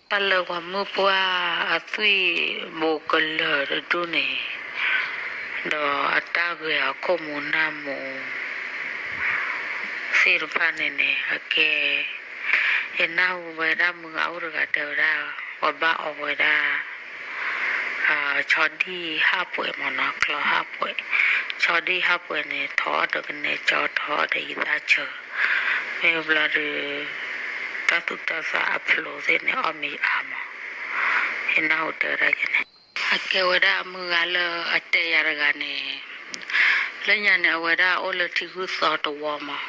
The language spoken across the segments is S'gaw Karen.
တၢ်လၢပှၤမုၣ်ပှၢ်အသွံၣ်ဘိးကလၢၤတဒူၣ်န့ၣ်, ဒီးအတၢ်ဂဲၤအခိၣ်မူနၢ်မူ သ့ၣ်တဖၣ်န့ၣ်န့ၣ် အကဲ, ယနၢ်ဟူဝဲဒၣ်မုၢ်ဂၤအိၣ်တဂၤတဲဝဲဒၣ် ပှၤဘၣ်အီၣ်ဝဲဒၣ် ဆီဒံၣ်ဟးပှဲၤမ့ၢ်နီၤ, ချီဟးပှဲၤ, ဆီဒံၣ်ဟးပှဲၤန့ၣ် ထီၣ်အီၣ်ဒီးကနဲကၠီ ထီၣ်အီၣ်ဒီးအံသၣ်ဆၢ, မ့ၢ်ဘျီဒီး တၢ်သူၣ်တၢ်သၣ်အဖျိသ့ၣ်န့ၣ် အီၣ်မ့ၤအါမး, ယနၢ်ဟူတဲဝဲဒၣ်ယဲန့ၣ်, အကဲဝဲဒၣ်အမုၢ်ဂၤလၢအတဲယၤတဂၤန့ၣ်, လၢညါန့ၣ် အဝဲဒၣ်အိၣ်လၢထံဂုၢ်သီတဝီမး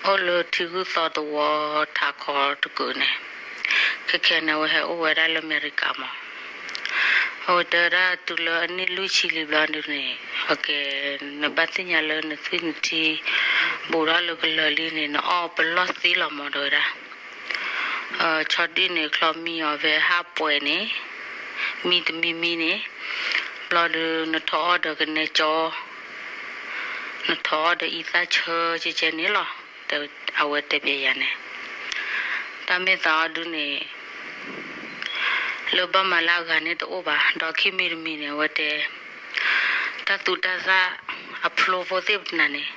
အိၣ်လၢထံဂုၢ်သီတဝီထးခီတကုာ်န့ၣ်, ခဲခဲန့ၣ် အဝဲဟဲအိၣ်ဝဲဒၣ်လၢအမဲရကၤမး, အဝဲတဲဝဲဒၣ်တုၤလၢအနံၣ်လွံၢ်ဆံလံဘျီဒုန့ၣ်, အကဲ, နဘၣ်သ့ၣ်ညါလၢနသွံၣ်နထံ ဘူးထီၣ်လၢကလၢာ်လံန့ၣ် နအီၣ်ပလီၢ်သ့လီၤမး တဲဝဲဒၣ် ဆီဒံၣ်န့ၣ် ချီမံအီၤဖဲဟးပှဲၤန့ၣ်, မံတမံမံန့ၣ်, ဘျီဒုးနထီၣ်အီၣ်ဒီးကနဲကၠီ, နထီၣ်အီၣ်ဒီးအံသၣ်ဆၢကဲကဲန့ၣ်လီၤ, အဝဲတဲပျဲယၤန့ၣ်, တၢ်မ့ၢ်သးအီၤဒုန့ၣ် လၢဘၣ်မၤလၢအဂၤန့ၣ်တအိၣ်ဘၣ်, ဒီးခံမံၤတမံၤန့ၣ် အဝဲတဲ, တၢ်သူၣ်တၢ်သၣ်အဖျိဖိသ့ၣ်ပနၤန့ၣ်,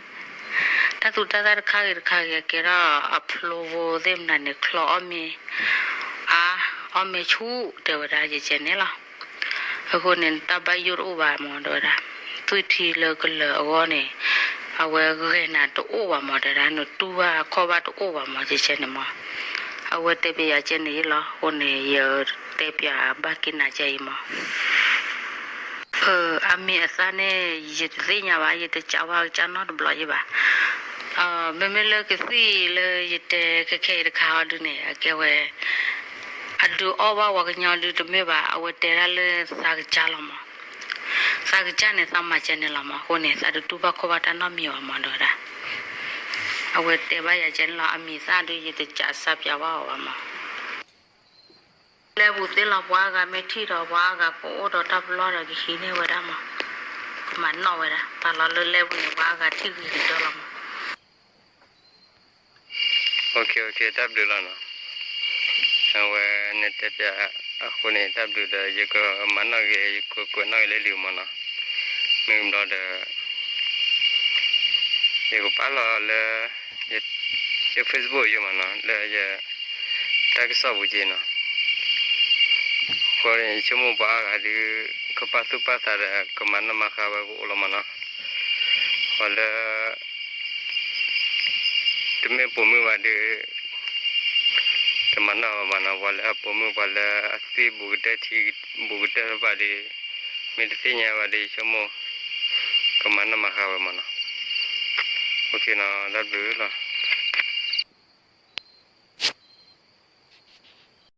တၢ်သူၣ်တၢ်သၣ်တခါဂ့ၤတခါဂ့ၤ အကဲထီၣ်အဖျိဖိသ့ၣ်ပနၤန့ၣ် ချီအီၣ်မ့ၤအါ, အီၣ်မ့ၤဆူၣ် တဲဝဲဒၣ်ကဲကဲန့ၣ်လီၤ. အဃိန့ၣ် နတၢ်ဘၣ်ယိၣ်တအိၣ်ဘၣ်မး တဲဝဲဒၣ်, သွံၣ်ထံလၢကလၢာ်အဂီၢ်န့ၣ်, အဝဲဂဲၤနၤတအိၣ်ဘၣ်မး တဲဝဲဒၣ်, နတူၢ်ဘၣ်ခီၣ်ဘၣ်တအိၣ်ဘၣ်မး ကဲကဲန့ၣ်မး, အဝဲတဲပျဲယၤကဲန့ၣ်လီၤ. အဃိန့ၣ် ယတဲပျဲဘၣ်က့ၤနၤကဲအံၤမး အမံၤအသၣ်န့ၣ် ယတသ့ၣ်ညါဘၣ်, ယတကးဘၣ်ကစၢ်နီတဘျီယဲဘၣ်. မ့မ့ၢ်လၢကသံၣ်လၢယတဲခဲခဲအံၤတခါအီၤဒုန့ၣ် အကဲဝဲ, အဒုးအီၣ်ဘၣ်ပှၤကညီဒုတမ့ၢ်ဘၣ်, အဝဲတဲဒၣ်လၢသးကစၢ်လီၤမး. သးကစၢ်န့ၣ် သးမၤကဲန့ၣ်လီၤမး, အဃိန့ၣ် သးတတူၢ်ဘၣ်ခီၣ်ဘၣ်တၢ်နီတမံၤဘၣ်မး တဲဝဲဒၣ်. အဝဲတဲဘၣ်ယၤကဲန့ၣ်လီၤ, အမံၤသၣ်ဒု ယတကးစၢ်ပျးဘၣ်အီၤဘၣ်မး. လဲၤပူၤသ့လီၤ ပှၤအါဂၤမ့ၢ်ထံၣ်ဒီး ပှၤအါဂၤကအိၣ်ဒီးတၢ်ပလီၢ်ဒီးကဟံးန့ၢ်ဝဲဒၣ်မး, ကမၤနီၣ်ဝဲဒၣ်, ပာ်လီၤလၢလဲၤပူၤန့ၣ် ပှၤအါဂၤထံၣ်ဂ့ၤကတၢၢ်လီၤမး. တၢ်ဘျုးလီၤနီၤ, အဝဲနတဲပျးအဃိန့ၣ် တၢ်ဘျုးဒီး ယကမၤနီၣ်ဂ့ၤ ယကကွဲးနီၣ်ဂ့ၤလၢလံာ်မးနီၤ, မ့ၢ်ဘျီဒီး ယကပာ်လီၤလၢ ယ Facebook ယမးနီၤ, လၢယ တၢ်ကစီၣ်ပူၤက့နီၤ. အဃိန့ၣ် ယဆိကမိၣ်ပှၤအါဂၤဒုး ကပာ်သူၣ်ပာ်သးဒီး ကမၤနီၣ်မၤဃါဝဲကအိၣ်လီၤမးနီၤ. ပှၤလၢ တမ့ၢ်ပိာ်မုၣ်ဘၣ်ဒုး ကမၤနီၣ်ဘၣ်မးနီၤ, ပှၤလၢအပိာ်မုၣ် ပှၤလၢအသွံၣ်ဘူးကတၢၢ်ထံဘူးကတၢၢ်တဖၣ်ဒုး မ့ၢ်တသ့ၣ်ညါဘၣ်ဒုး ယဆိကမိၣ် ကမၤနီၣ်မၤဃါဝဲမးနီၤ. တၢ်ဘျုးလီၤ.